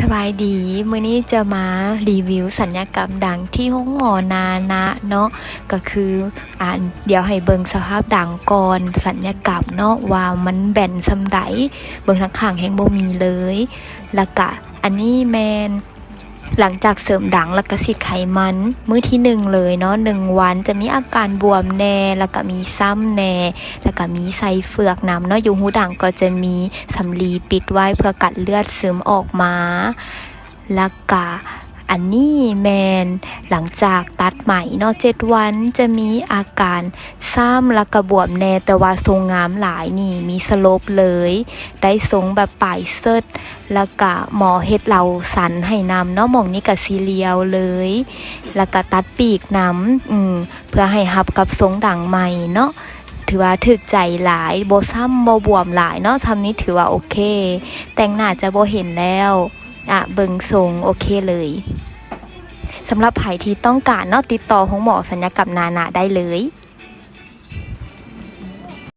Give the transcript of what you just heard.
ສະບາຍດີ ມື້ນີ້ຈະມາຣີວິວສັນຍະກຳດັງທີ່ໂຮງໝໍນານະເນາະ ກໍຄື ອັນ ດຽວໃຫ້ເບິ່ງສະພາບດັງກ່ອນສັນຍະກຳເນາະ ວ່າມັນແບນສ່ຳໃດ ເບິ່ງທາງຂ້າງແຮງບໍ່ມີເລີຍ ແລ້ວກະອັນນີ້ແມ່ນ ຫຼັງຈາກເສີມດັງ ແລ້ວກະສີດໄຂມັນ ມື້ທີໜຶ່ງເລີຍເນາະ ໜຶ່ງວັນຈະມີອາການບວມແດ່ ແລ້ວກະມີຊ້ຳແດ່ ແລ້ວກະມີໃສ່ເຝືອກນຳເນາະ ຢູ່ຮູດັງກໍຈະມີສຳລີປິດໄວ້ເພື່ອກັນເລືອດຊຶມອອກມາ ແລ້ວກະອັນນີ້ແມ່ນຫຼັງຈາກຕັດໄໝເນາະ ເຈັດວັນຈະມີອາການຊ້ຳ ແລ້ວກະບວມແດ່ ແຕ່ວ່າຊົງງາມຫຼາຍນີ້ ມີສະຫຼົບເລີຍ ໄດ້ຊົງແບບປາຍເຊີດ ແລ້ວກະໝໍເຮັດເລົາສັນໃຫ້ນຳເນາະ ໝ່ອງນີ້ກະຊິລຽວເລີຍ ແລ້ວກະຕັດປີກນຳ ອື ເພື່ອໃຫ້ຮັບກັບຊົງດັງໃໝ່ເນາະ ຖືວ່າຖືກໃຈຫຼາຍ ບໍ່ຊ້ຳບໍ່ບວມຫຼາຍເນາະ ຊ່ຳນີ້ຖືວ່າໂອເຄ ແຕ່ງໜ້າຈະບໍ່ເຫັນແລ້ວ ອະ ເບິ່ງຊົງໂອເຄເລີຍ. ສຳລັບໃຜທີ່ຕ້ອງການເນາະ ຕິດຕໍ່ໂຮງໝໍສັນຍະກຳນານະໄດ້ເລີຍ.